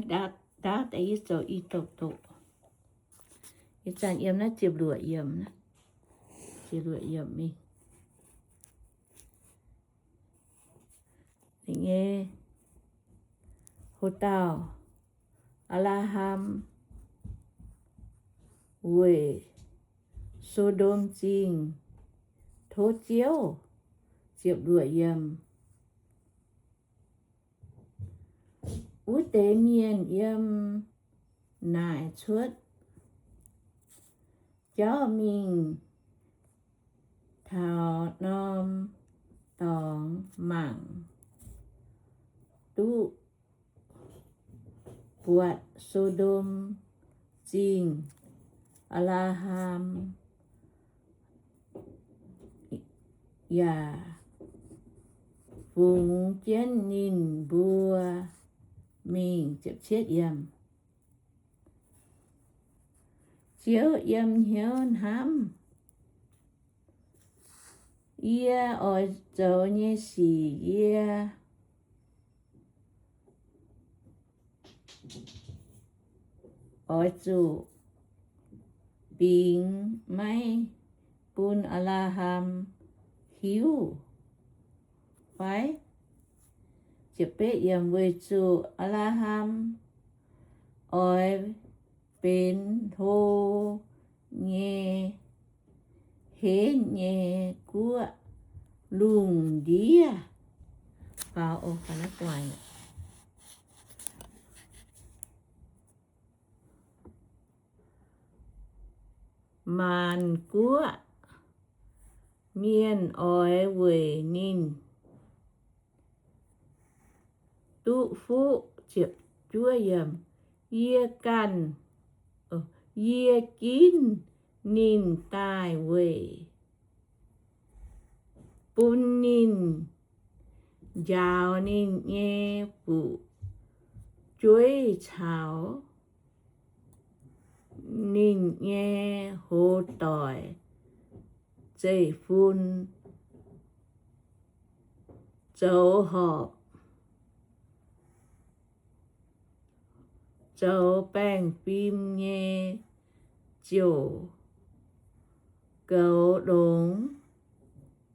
Ndaauv, ndaauv daaih yie zoux i doqc doqc. Ih zanc yiem naaiv ziepc luoqc yiemc, ziepc luoqc yiemc mingh. Ninh nyei hoc dauh, Apc^laa^ham, weic So^ndom Zingh tov Ziouv. Ziepc luoqc yiemc. Wuov deix mienh yiem naaic cuotv jauv mingh taux norm dorngx mangc duqv buatc So^ndom Zingh, Apc^laa^ham yaac fungx jienv ninh mbuo mingh. Ziepc cietv yiemc. Ziouv yiem hnyouv hnamv yie oix zoux nyei sic, yie oix zuqc bingx maiv bun Apc^laa^ham hiuv fai? Weic zuqc Apc^laa^ham oix benx hlo nyei, henv nyei guoqv lungh ndiev. Maanc guoqv mienh oix weic ninh duqv fuqv. Yie ganh, yie ginv ninh daaih weic bun ninh njaaux ninh nyei fu'jueiv caux ninh nyei hoz doic zeiv-fun zoux horpc, zoux baengh fim nyei ziouc goux longx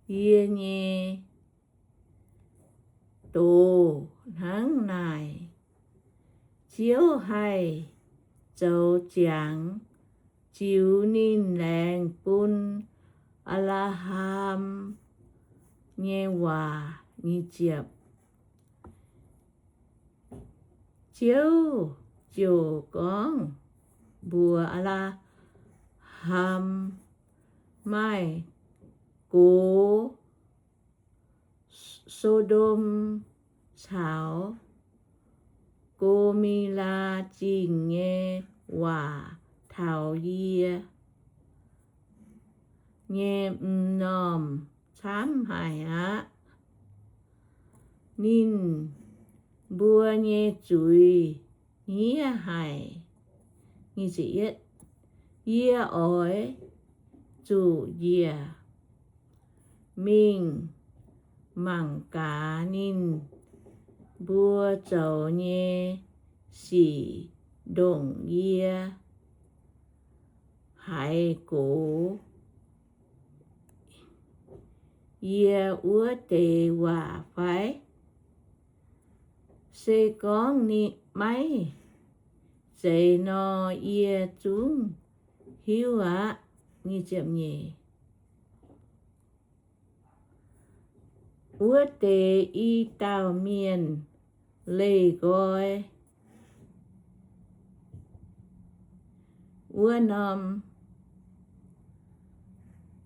yie nyei doz. Hnangv naaic, Ziouv haih zoux ziangx ziux ninh laengz bun Apc^laa^ham nyei waac. Ziouv ziouc gorngv mbuox Apc^laa^ham, Maaih gox So^ndom caux Go^mi^laa Zingh nyei waac taux yie nyei m'normh camv haic aqv. Ninh mbuo nyei zuiz hniev haic. Yie oix zuqc njiec mingh mangc gaax ninh mbuo zoux nyei sic ndongc yie haiz gox yie wuov deix waac fai? Se gorngv ninh maiv zeiz nor, yie zungv hiuv aqv. Wuov deix i dauh mienh leih nqoi wuov norm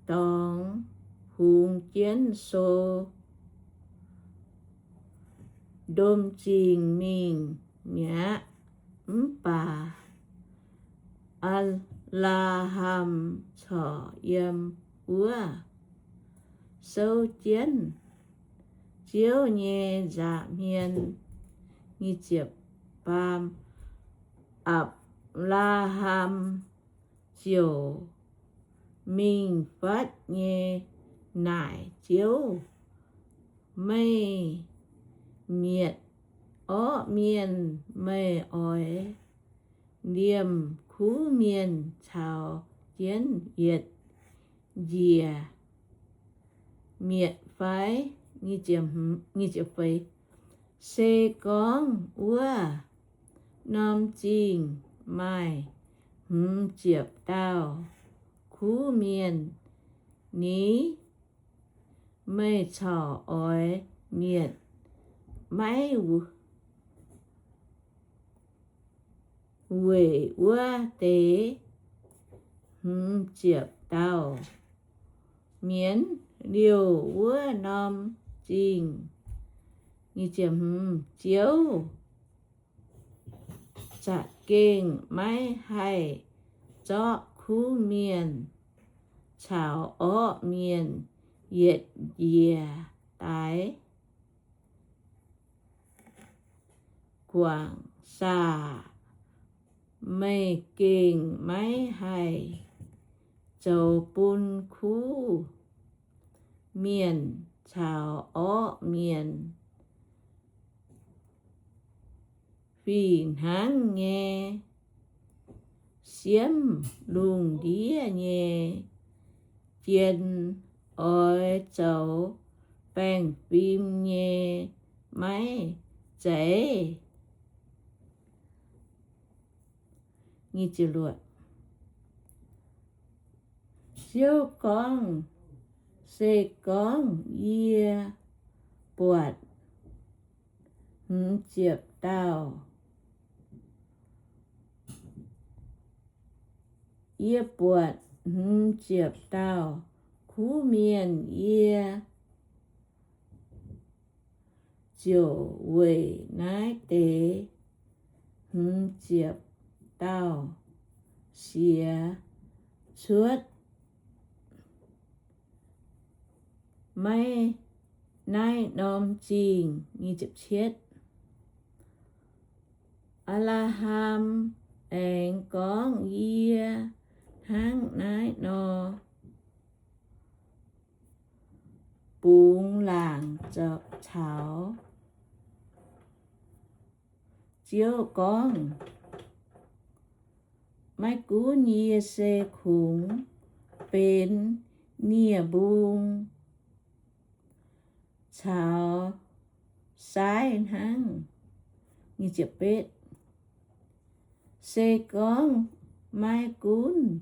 dorngx hungx jienv So^ndom Zingh mingh mi'aqv. Mv baac Apc^laa^ham corc yiem wuov souv jienv Ziouv nyei nza'hmien. Apc^laa^ham ziouc mingh fatv nyei naaic Ziouv, Meih mietc orqv mienh, meih oix liemh kuv mienh caux jienv yietc njiec mietc fai? Se gorngv wuov norm zingh maaih hmz ziepc dauh kuv mienh ni, meih corc oix mietc maiv weic wuov deix hmz ziepc dauh mienh? Liuz wuov norm zingh, Ziouv za'gengh maiv haih zorqv kuv mienh caux orqv mienh yietc njiec daix guangc saah? Meih gengh maiv haih zoux bun kuv mienh caux orqv mienh fih hnangv nyei siemv lungh ndiev nyei jien oix zoux baengh fim nyei maiv zeiz? Ziouv gorngv, Se gorngv yie buatc hmz ziepc dauh, yie buatc hmz ziepc dauh kuv mienh, yie ziouc weic naaiv deix hmz ziepc dauh siex cuotv maiv naaiv norm zingh. Apc^laa^ham aengx gorngv, Yie hnangv naaiv nor bungx laangc caux Ziouv gorngv, Maiv gunv yie se kungx benx nie-mbung caux saaiv hnangv. Se gorngv maiv gunv,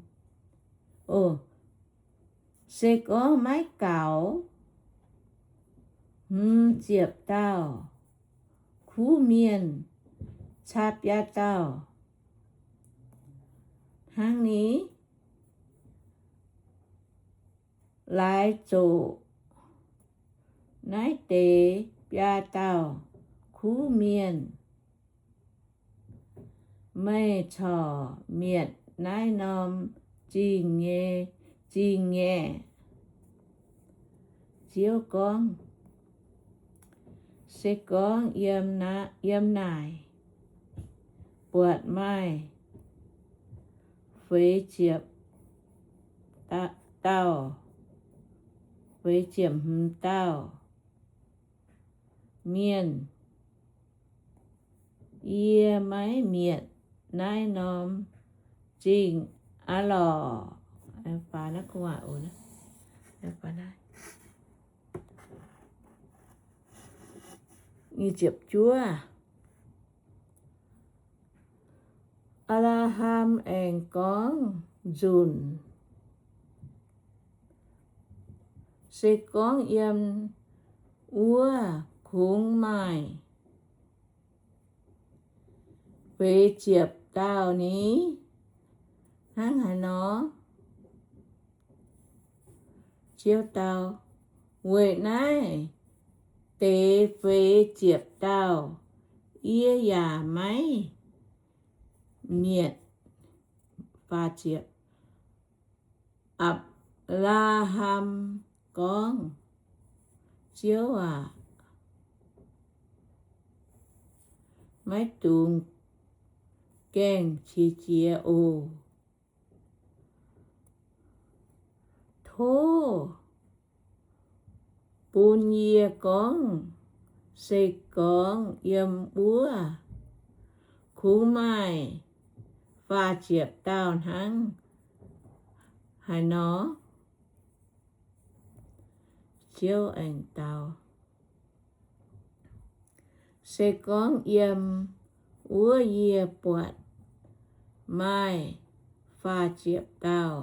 o, se gorngv maiv gaux hmz ziepc dauh kuv mienh caa biaa dauh hnangv ni, laaix zoqc naaiv deix biaa dauh kuv mienh, meih corc mietc naaiv norm zingh nyei, zingh nyei. Ziouv gorngv, Se gorngv yiem naaic buatc maaih feix ziepc dauh, feix ziepc hmz dauh mienh, yie maiv mietc naaiv norm zingh aqv lorqc. Apc^laa^ham aengx gorngv nzunc, Se gorngv yiem wuov kungx maaih feix ziepc dauh ni, hnangv haaix nor? Ziouv dau, Weic naaiv deix feix ziepc dauh yie yaac maiv mietc. Apc^laa^ham gorngv, Ziouv aac, maiv dungx gaengh qiex jiez oc. Tov bun yie gorngv Se gorngv yiem wuov kungx maaih faah ziepc dauh hnangv haaix nor? Ziouv aengx dau, Se gorngv yiem wuov yie buatc maaih faah ziepc dauh,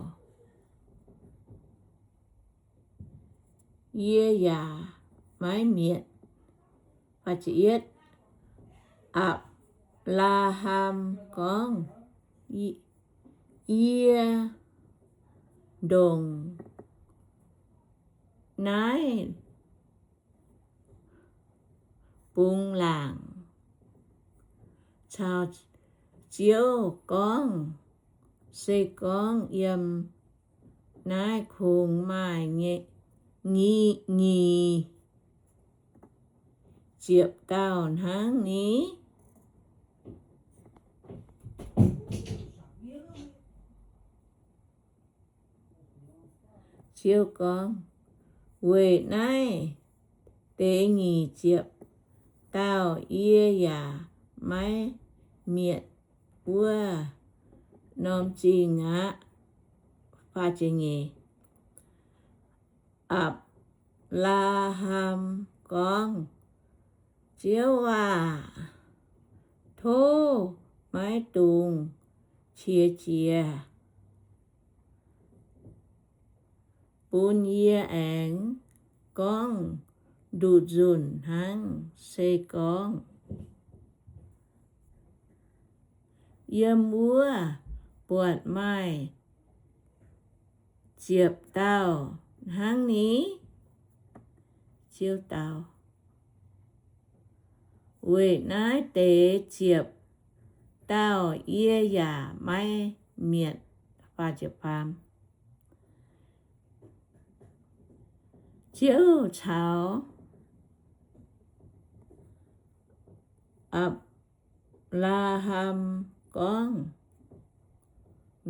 yie yaac maiv mietc. Apc^laa^ham gorngv, Yie ndongc naaiv bungx laangc caux Ziouv gorngv, Se gorngv yiem naaiv kungx maaih nyic ziepc dauh hnangv ni? Ziouv gorngv, Weic naaiv deix nyic ziepc dauh yie yaac maiv mietc wuov norm zingh aqv. Apc^laa^ham gorngv, Ziouv aah! Tov maiv dungx qiex jiez bun yie aengx gorngv nduqc nzunc hnangv. Se gorngv yiem wuov buatc maaih ziepc dauh hnangv ni? Ziouv dau, Weic naaiv deix ziepc dauh yie yaac maiv mietc. Ziouv caux Apc^laa^ham gorngv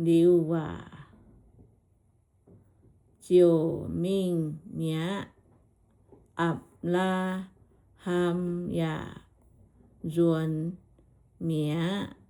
liuz waac ziouc mingh mi'aqv. Apc^laa^ham yaac nzuonx mi'aqv.